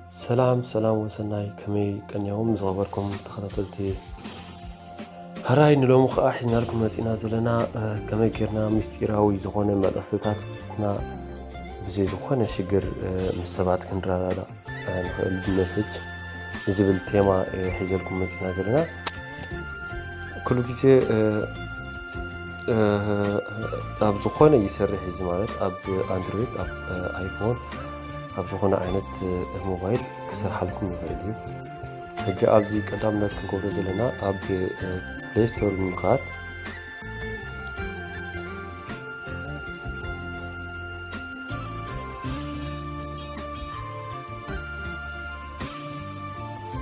ሰላም ሰላም ወሰናይ፣ ከመይ ቀኒኹም ዝኸበርኩም ተኸታተልቲ? ሕራይ ንሎሚ ኸኣ ሒዝናልኩም መጺና ዘለና፣ እ፣ ከመይ ጌርና ምስጢራዊ ዝኾነ መልእኽትታትና ብዘይ ዝኾነ ሽግር፣ እ፣ ምስ ሰባት ክንረዳዳእ፣ እ፣ ንኽእል ብመሰጅ ንዝብል ቴማ፣ እ፣ ሒዘልኩም መጺና ዘለና። ኩሉ ግዜ፣ እ፣ እ፣ ኣብ ዝኾነ ይሰርሕ እዚ ማለት ኣብ ኣንድሮይድ፣ ኣብ፣ እ፣ ኣይፎን፣ ኣብ ዝኾነ ዓይነት፣ እ፣ ሞባይል ክሰርሓልኩም ይኽእል እዩ። ሕጂ ኣብዚ ቀዳምነት ክንገብሮ ዘለና ኣብ፣ እ፣ ፕሌይ ስቶር ብምኻድ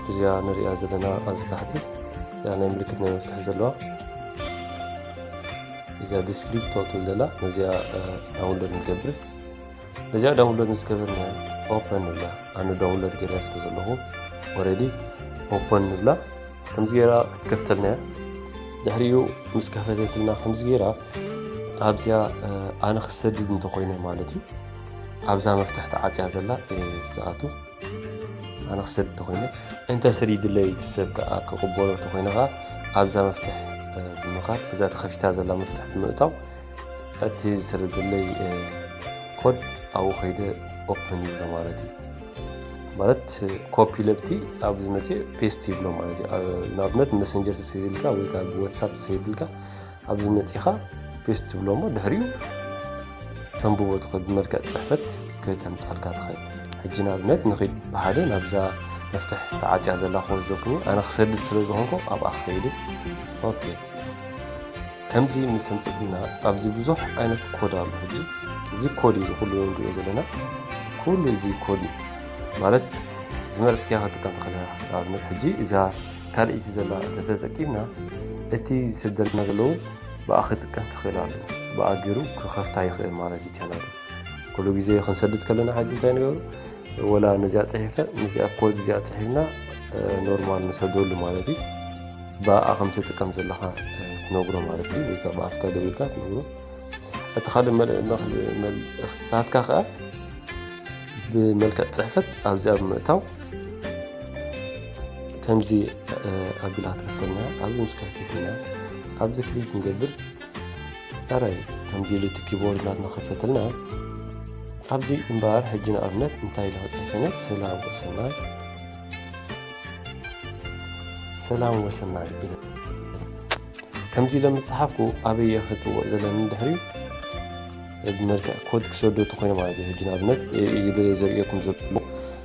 እዚኣ ንሪኣ ዘለና ኣብዚ ታሕቲ እዚኣ ናይ ምልክት ናይ መፍትሒ ዘለዋ እዚኣ ዲስክሪፕቶ ትብል ዘላ ነዚኣ፣ እ፣ ዳውንሎድ ንገብር። ነዚኣ ዳውንሎድ ምስ ገበርና ኦፐን ንብላ። ኣነ ዳውንሎድ ገይረ ስለ ዘለኹ ኦልሬዲ ኦፐን ንብላ። ከምዚ ገይራ ክትከፍተልና እያ። ድሕሪኡ ምስ ከፈተትልና ከምዚ ገይራ ኣብዚኣ፣ እ፣ ኣነ ክሰድድ እንተኾይነ ማለት እዩ። ኣብዛ መፍትሕ ተዓጽያ ዘላ፣ እ፣ ዝኣቱ ኣነ ክሰድድ እንተኾይነ፣ እንተ ሰዲድለይ እቲ ሰብ ከኣ ክቕበሎ እንተኾይነ ከኣ ኣብዛ መፍትሕ፣ እ፣ ብምኻድ ኣብዛ ተኸፊታ ዘላ መፍትሕ ብምእታው እቲ ዝሰደደለይ፣ እ፣ ኮድ ኣብኡ ከይደ ኦፕን ይብሎ ማለት እዩ። ማለት ኮፒ ለብቲ ኣብዚ መጽእ ፔስት ይብሎ ማለት እዩ። እ፣ ንኣብነት መሰንጀር ተሰይድልካ ወይ ከዓ ብዋትሳፕ ተሰይድልካ ኣብዚ መጺኻ ፔስት ትብሎ እሞ ድሕሪኡ ተንብቦ ትኽእል፣ ብመልክዕ ጽሕፈት ከተምጻልካ ትኽእል። ሕጂ ንኣብነት ንኺድ ብሓደ ናብዛ መፍትሕ ተዓጽያ ዘላ ክወስደኩም እዩ። ኣነ ክሰድድ ስለ ዝኾንኩ ኣብኣ ክኸይድ እየ። ኦኬ። ከምዚ ምስ ኣምጸትልና ኣብዚ ብዙሕ ዓይነት ኮድ ኣሎ። ሕጂ እዚ ኮድ እዩ፣ እዚ ኩሉ ንሪኦ ዘለና ኩሉ እዚ ኮድ እዩ። ማለት ዝመረጽክያ ክትጥቀም ትኽእል ኢኻ። ንኣብነት ሕጂ እዛ ካልኣይቲ ዘላ እንተተጠቂምና እቲ ዝሰደልና ዘለዉ ብኣ ክጥቀም ክኽእል ኣለዎ። ብኣ ገይሩ ክኸፍታ ይኽእል ማለት እዩ ቻናሉ። ኩሉ ግዜ ክንሰድድ ከለና ሕጂ እንታይ ንገብሩ? ወላ ነዚኣ ጽሒፈ፣ ነዚኣ ኮድ እዚኣ ጽሒፍና፣ እ፣ ኖርማል ንሰደሉ ማለት እዩ። ብኣ ከም ትጥቀም ዘለኻ፣ እ፣ ትነግሮ ማለት እዩ። ወይ ከዓ ብኣፍካ ደው ኢልካ ትነግሮ። እቲ ካልእ መል-፣ መል-፣ መልእኽትታትካ ከኣ ብመልክዕ ጽሕፈት ኣብዚኣ ብምእታው ከምዚ፣ እ፣ ኣቢላ ትከፍተልና። ኣብዚ ምስ ከፍተትና ኣብዚ ክሊክ ንገብር። ኣራይ ከምዚ ኢሉ እቲ ኪቦርድ ናትና ከፈተልና። ኣብዚ እምበኣር ሕጂ ንኣብነት እንታይ ኢለ ክጽሕፍ እየ? ሰላም ወሰናይ፣ ሰላም ወሰናይ ኢለ። ከምዚ ኢለ ምስ ጸሓፍኩ ኣበይ እየ ከእትዎ ዘለኒ ድሕሪኡ? ብመልክዕ ኮድ ክሰዶ ተኾይነ ማለት እዩ። ሕጂ ንኣብነት ኢለ ዘርእየኩም ዘሎ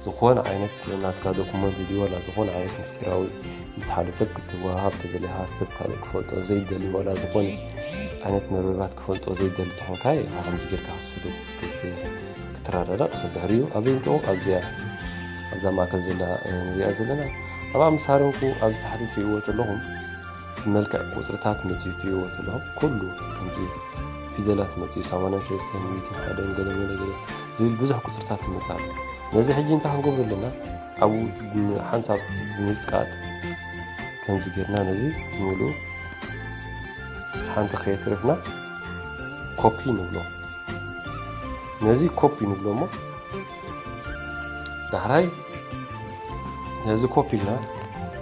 ዝኾነ ዓይነት ናትካ ዶኩመንት ድዩ ዋላ ዝኾነ ዓይነት ምስጢራዊ ምስ ሓደ ሰብ ክትወሃሃብ ተደሊኻ ሰብ ካልእ ክፈልጦ ዘይደሊ ዋላ ዝኾነ ዓይነት መርበባት ክፈልጦ ዘይደሊ ተኾንካ ኢኻ ከምዚ ጌርካ ክትሰዶ ክት-፣ ክትረዳዳእ ትኽእል። ድሕሪኡ ኣበይ ንጥቑ ኣብዚኣ ኣብዛ ማእከል ዘላ ንሪኣ ዘለና ኣብኣ ምስ ሃረምኩ ኣብዚ ታሕቲ ትሪእዎ ዘለኹም ብመልክዕ ቁጽርታት መጺኡ ትሪእዎ ዘለኹም ኩሉ ከምዚ ፊደላት መጺኡ ሰማንያን ሰለስተን ሚእትን ሓደን ገለ ገለ ገለ ዝብል ብዙሕ ቁጽርታት ይመጽእ ኣሎ። ነዚ ሕጂ እንታይ ክንገብሮ ኣለና? ኣብኡ ሓንሳብ ምዝቃጥ ከምዚ ጌርና ነዚ ምሉእ ሓንቲ ከየትረፍና ኮፒ ንብሎ። ነዚ ኮፒ ንብሎ እሞ ዳሕራይ ነዚ ኮፒ ኢልና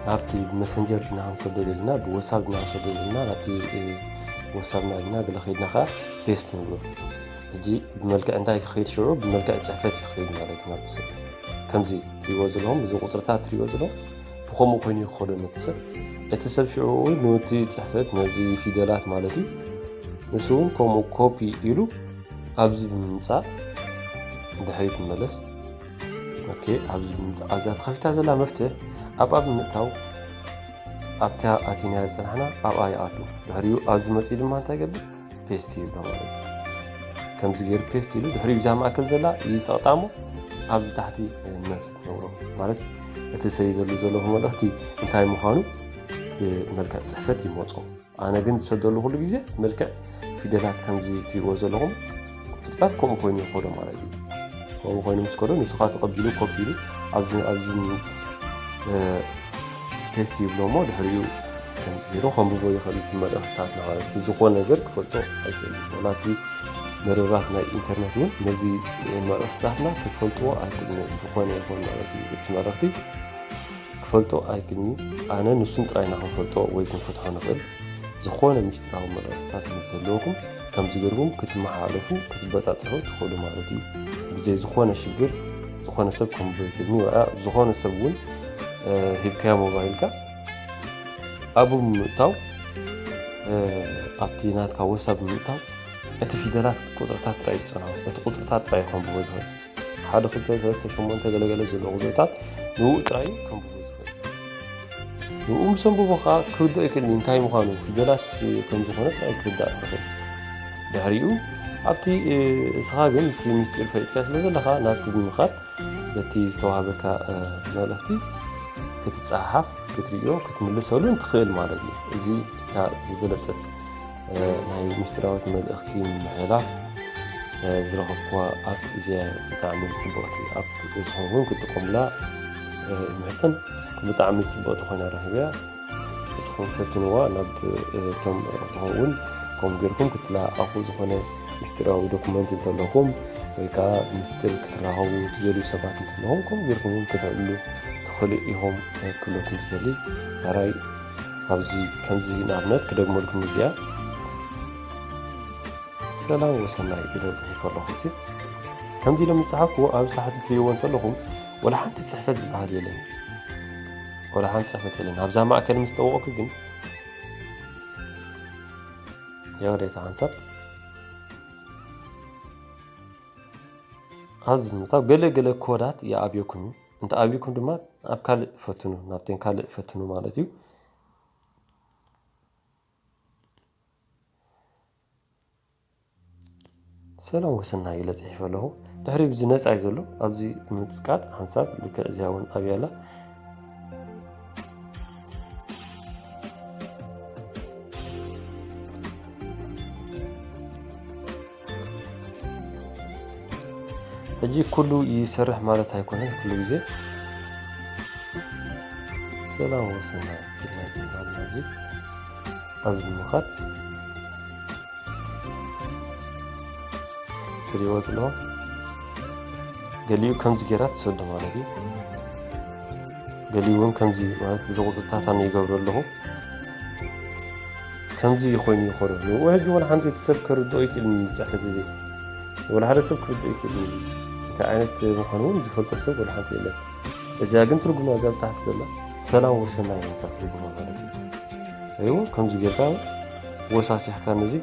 ናብቲ ብመሰንጀር ድና ክንሰዶ ደልና፣ ብወሳብ ድና ክንሰዶ ደልና፣ ናብቲ፣ እ፣ ወሳብና ድና ገለ ከይድና ከኣ ፔስት ንብሎ። ሕጂ ብመልክዕ እንታይ ክኸይድ ሽዑ? ብመልክዕ ጽሕፈት ክኸይድ ማለት እዩ ናብቲ ሰብ። ከምዚ ትሪእዎ ዘለኹም፣ እዚ ቁጽርታት ትሪእዎ ዘለኹም ብኸምኡ ኮይኑ እዩ ክኸዶ ነቲ ሰብ። እቲ ሰብ ሽዑ እውን ነቲ ጽሕፈት፣ ነዚ ፊደላት ማለት እዩ፣ ንሱ እውን ከምኡ ኮፒ ኢሉ ኣብዚ ብምምጻእ ድሕሪት ንመለስ። ኦኬ፣ ኣብዚ ብምምጻእ ኣብዛ ተኸፊታ ዘላ መፍትሕ ኣብኣ ብምእታው ኣብታ ኣቲናያ ዝጸናሕና ኣብኣ ይኣቱ። ድሕሪኡ ኣብዚ መጺኡ ድማ እንታይ ይገብር? ፔስት ይብሎ ማለት እዩ። ከምዚ ገይሩ ፔስት ኢሉ ድሕሪኡ እዛ ማእከል ዘላ ይጸቕጣ እሞ ኣብዚ ታሕቲ፣ እ፣ ንመልስ ትነግሮ ማለት እቲ ሰዲደሉ ዘለኹ መልእኽቲ እንታይ ምዃኑ ብመልክዕ ጽሕፈት ይመጾ። ኣነ ግን ዝሰደሉ ኩሉ ግዜ መልክዕ ፊደላት ከምዚ ትሪእዎ ዘለኹም ቁጽርታት ከምኡ ኮይኑ ይኸዶ ማለት እዩ። ከምኡ ኮይኑ ምስ ከዶ ንሱ ኸኣ ተቐቢሉ ኮፒ ኢሉ ኣብዚ፣ ኣብዚ ምምጻእ፣ እ፣ ፔስት ይብሎ እሞ ድሕሪኡ ከምዚ ገይሩ ከንብቦ ይኽእል እቲ መልእኽትታትና ማለት እዩ። ዝኾነ ነገር ክፈልጦ ኣይክእልን። ዋላ እቲ መርበባት ናይ ኢንተርነት እውን ነዚ መልእኽትታትና ክፈልጥዎ ኣይክእሉን እዮም። ዝኾነ ይኹን ማለት እዩ እቲ መልእኽቲ ክፈልጦ ኣይክእልን እዩ። ኣነ ንሱን ጥራይ ኢና ክንፈልጦ ወይ ክንፈትሖ ንኽእል። ዝኾነ ምስጢራዊ መልእኽትታት ምስ ዘለውኩም ከምዚ ገርኩም ክትመሓላለፉ ክትበጻጽሑ ትኽእሉ ማለት እዩ። ብዘይ ዝኾነ ሽግር ዝኾነ ሰብ ከምቦ ይክእልኒ ወላ ዝኾነ ሰብ እውን ሂብካዮ ሞባይልካ ኣብኡ ብምእታው ኣብቲ ናትካ ወሳብ ብምእታው እቲ ፊደላት ቁፅርታት ጥራይ ይፅንሖ። እቲ ቁፅርታት ጥራይ ከንብቦ ዝኽእል ሓደ ክልተ ሰለስተ ሸሞንተ ገለገለ ዘለዎ ቁፅርታት ንኡ ጥራይ ከንብቦ ዝኽእል። ንኡ ምስ ኣንብቦ ከዓ ክርድኦ ይክእል እንታይ ምዃኑ ፊደላት ከም ዝኾነ ጥራይ ክርዳእ ዝኽእል። ድሕሪኡ ኣብቲ እስኻ ግን እቲ ምስጢር ፈሊጥካ ስለ ዘለኻ ናብቲ ብምኻድ በቲ ዝተዋህበካ መልእኽቲ ክትፀሓሓፍ ክትርእዮ ክትምልሰሉን ትኽእል ማለት እዩ። እዚ እታ ዝበለፀት ናይ ምስጢራዊት መልእኽቲ ምሕላፍ ዝረኸብኩዋ ኣፕ እዚኣ ብጣዕሚ ፅብቕቲ ኣፕ ዝኾንኩም ክትጥቀሙላ ይምሕፀን። ብጣዕሚ ፅብቕቲ ኮይና ረኺበያ። ንስኹም ፈትንዋ ናብ እቶም ትኸውን ከምኡ ጌርኩም ክትለኣኣኹ ዝኾነ ምስጢራዊ ዶኩመንት እንተለኹም ወይ ከዓ ምስጢር ክትራኸቡ ትደልዩ ሰባት እንተለኹም ከምኡ ጌርኩም እውን ክትዕሉ ትኽእሉ ኢኹም ክብለኩም ዝደሊ። ሕራይ ኣብዚ ከምዚ ንኣብነት ክደግመልኩም እዚኣ ሰላም ወሰናይ ኢለ ጽሒፈ ኣለኹ። እዚ ከምዚ ኢለ ምጽሓፍኩ ኣብዚ ታሕቲ ትርእይዎ እንተለኹም ወላ ሓንቲ ጽሕፈት ዝበሃል የለን። ወላ ሓንቲ ጽሕፈት የለን። ኣብዛ ማእከል ምስ ጠወቕኩ ግን የወደታ ሓንሳብ ኣብዚ ብምእታው ገለ ገለ ኮዳት ይኣብየኩም እዩ። እንተ ኣብይኩም ድማ ኣብ ካልእ ፈትኑ፣ ናብተን ካልእ ፈትኑ ማለት እዩ። ሰላም ወሰናይ ኢለ ጽሒፈ ኣለኹ። ድሕሪ እዚ ነጻ እዩ ዘሎ። ኣብዚ ምጽቃጥ ሓንሳብ ልክዕ እዚኣ እውን ኣብያ ኣላ። ሕጂ ኩሉ ይሰርሕ ማለት ኣይኮነን። ኩሉ ግዜ ሰላም ወሰናይ ኢልና ጽሒፍና ኣብዚ ኣብዚ ብምኻድ ትሪእዎ ኣለኹም። ገሊኡ ከምዚ ጌራ ትሰዶ ማለት እዩ። ገሊኡ እውን ከምዚ ማለት እዚ ቁፅርታት ኣነ ይገብሮ ኣለኹ። ከምዚ ኮይኑ ይኸዶ። ንኡ ሕጂ ወላ ሓንቲ እቲ ሰብ ክርድኦ ይክእል እዩ፣ ጽሕፈት እዚ ወላ ሓደ ሰብ ክርድኦ ይክእል እዩ። እንታይ ዓይነት ምዃኑ እውን ዝፈልጦ ሰብ ወላ ሓንቲ የለን። እዚኣ ግን ትርጉማ እዛ ብታሕቲ ዘላ ሰላም ወሰናይ ኢልካ ትርጉማ ማለት እዩ። ኣይዎ ከምዚ ጌርካ ወሳሲሕካ ነዚ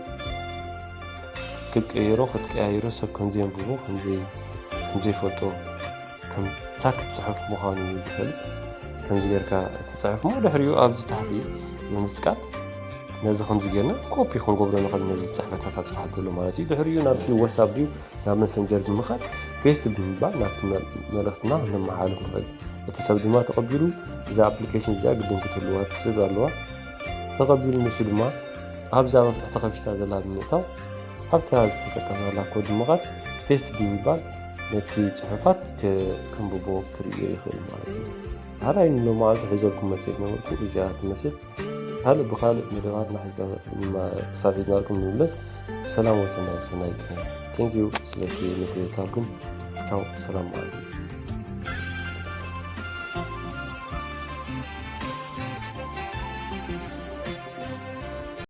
ክትቀይሮ ክትቀያይሮ ሰብ ከምዘየንብቦ ከምዘይ- ከምዘይፈልጦ ከም ሳክት ጽሑፍ ምዃኑ እዩ ዝፈልጥ። ከምዚ ጌርካ ትጽሕፍ እሞ ድሕሪኡ ኣብዚ ታሕቲ ብምጽቃጥ ነዚ ከምዚ ጌርና ኮፒ ክንገብሮ ንኽእል ነዚ ጽሕፈታት ኣብዚ ታሕቲ ዘሎ ማለት እዩ። ድሕሪኡ ናብቲ ወሳብ ድዩ ናብ መሰንጀር ብምኻድ ፔስት ብምባል ናብቲ መ- መልእኽትና ክነመሓላልፍ ንኽእል። እቲ ሰብ ድማ ተቐቢሉ እዛ ኣፕሊኬሽን እዚኣ ግድን ክትህልዋ ትስብ ኣለዋ። ተቐቢሉ ንሱ ድማ ኣብዛ መፍትሒ ተኸፊታ ዘላ ብምእታው ኣብታ ዝተጠቀምናላ ኮድ ብምኻድ ፔስት ብምባል ነቲ ጽሑፋት ክ- ክንብቦ ክርእዮ ይኽእል ማለት እዩ። ሓራይ ንሎማዓልቲ ሒዘልኩም መጽእ ነበርኩ እዚኣ ትመስል። ካልእ ብኻልእ መደባት ናሕዛ ክሳብ ሒዝናልኩም ንምለስ። ሰላም ወሰናይ ሰናይ ቅነ። Thank you ስለቲ ምክትታልኩም። ቻው ሰላም ማለት እዩ።